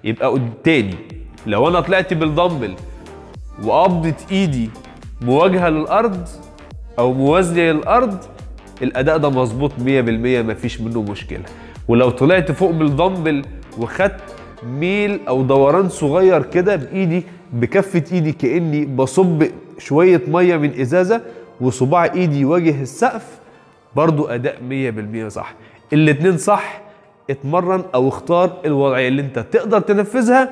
يبقى تاني لو انا طلعت بالدمبل وقبضة ايدي مواجهة للارض او موازية للارض، الاداء ده مظبوط 100%، مفيش منه مشكلة. ولو طلعت فوق بالدمبل وخدت ميل او دوران صغير كده بايدي، بكفة ايدي كأني بصب شوية مية من ازازة وصباع ايدي يواجه السقف، برضو اداء 100% صح. الاتنين صح. اتمرن او اختار الوضعية اللي انت تقدر تنفذها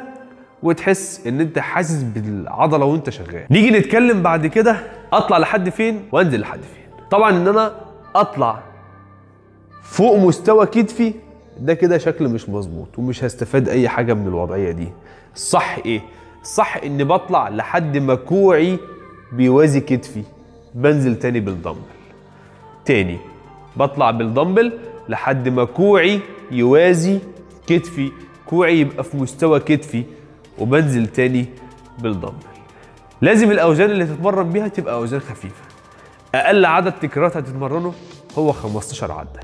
وتحس ان انت حاسس بالعضلة وانت شغال. نيجي نتكلم بعد كده اطلع لحد فين وانزل لحد فين. طبعا ان انا اطلع فوق مستوى كتفي ده كده شكل مش مظبوط ومش هستفاد اي حاجة من الوضعية دي. الصح ايه؟ الصح اني بطلع لحد ما كوعي بيوازي كتفي، بنزل تاني بالدمبل. تاني بطلع بالدمبل لحد ما كوعي يوازي كتفي، كوعي يبقى في مستوى كتفي، وبنزل تاني بالدمبل. لازم الاوزان اللي تتمرن بيها تبقى اوزان خفيفة. اقل عدد تكرارات هتتمرنه هو 15 عده.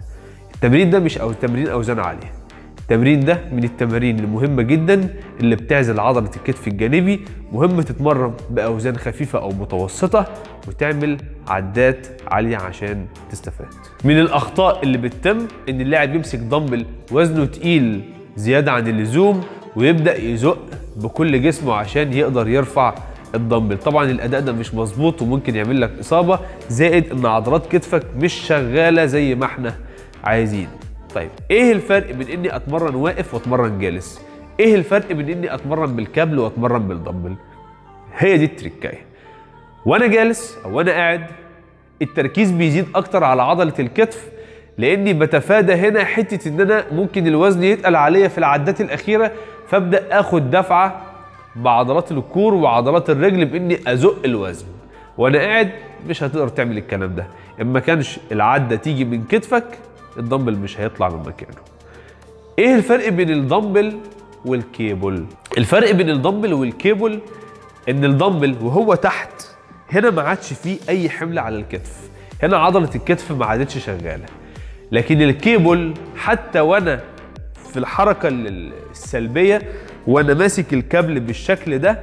التمرين ده مش تمرين اوزان عالية، التمرين ده من التمارين المهمة جدا اللي بتعزل عضلة الكتف الجانبي. مهم تتمرن باوزان خفيفة او متوسطه وتعمل عدات عالية عشان تستفاد. من الاخطاء اللي بتتم ان اللاعب يمسك دمبل وزنه تقيل زيادة عن اللزوم ويبدا يزق بكل جسمه عشان يقدر يرفع الدمبل. طبعا الاداء ده مش مظبوط وممكن يعمل لك اصابه، زائد ان عضلات كتفك مش شغالة زي ما احنا عايزين. طيب ايه الفرق بين اني اتمرن واقف واتمرن جالس؟ ايه الفرق بين اني اتمرن بالكابل واتمرن بالدمبل؟ هي دي التركايه. وانا جالس او وانا قاعد التركيز بيزيد اكتر على عضلة الكتف، لاني بتفادى هنا حتة ان انا ممكن الوزن يتقل عليا في العدات الاخيرة، فابدا اخد دفعه بعضلات ال core وعضلات الرجل باني ازق الوزن. وانا قاعد مش هتقدر تعمل الكلام ده، اما كانش العدة تيجي من كتفك الدمبل مش هيطلع من مكانه. ايه الفرق بين ال dumbbell وال cable؟ الفرق بين ال dumbbell وال cable ان الدمبل وهو تحت هنا ما عادش فيه اي حمل على الكتف، هنا عضلة الكتف ما عادتش شغالة. لكن الكيبل حتى وانا في الحركة السلبية وانا ماسك الكابل بالشكل ده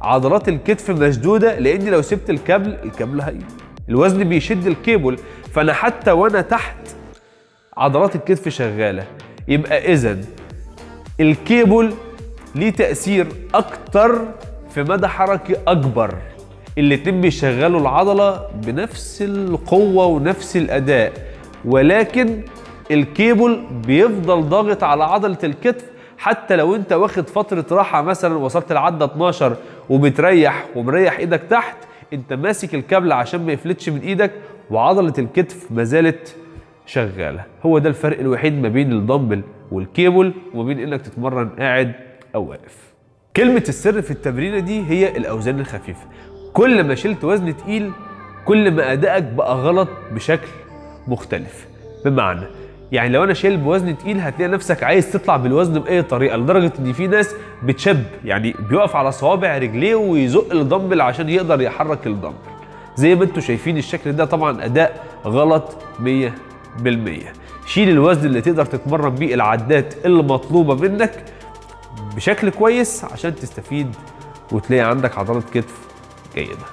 عضلات الكتف مشدودة، لاني لو سبت الكابل الكابل هي الوزن بيشد الكيبل، فانا حتى وانا تحت عضلات الكتف شغالة. يبقى اذا الكيبل ليه تأثير اكتر في مدى حركي اكبر. الاتنين بيشغلوا العضلة بنفس القوة ونفس الأداء، ولكن الكيبل بيفضل ضاغط على عضلة الكتف حتى لو انت واخد فترة راحة، مثلا وصلت العدة 12 وبتريح ومريح ايدك تحت، انت ماسك الكابل عشان ما يفلتش من ايدك وعضلة الكتف ما زالت شغالة. هو ده الفرق الوحيد ما بين ال dumbbell وال cable وما بين انك تتمرن قاعد او واقف. كلمة السر في التمرينة دي هي الاوزان الخفيفة. كل ما شلت وزن تقيل كل ما ادائك بقى غلط بشكل مختلف. بمعنى يعني لو انا شايل بوزن تقيل هتلاقي نفسك عايز تطلع بالوزن باي طريقه، لدرجة ان في ناس بتشب، يعني بيقف على صوابع رجليه ويزق الدمبل عشان يقدر يحرك الدمبل. زي ما انتم شايفين الشكل ده طبعا اداء غلط 100%. شيل الوزن اللي تقدر تتمرن بيه العدات المطلوبة منك بشكل كويس عشان تستفيد وتلاقي عندك عضلات كتف جيدة.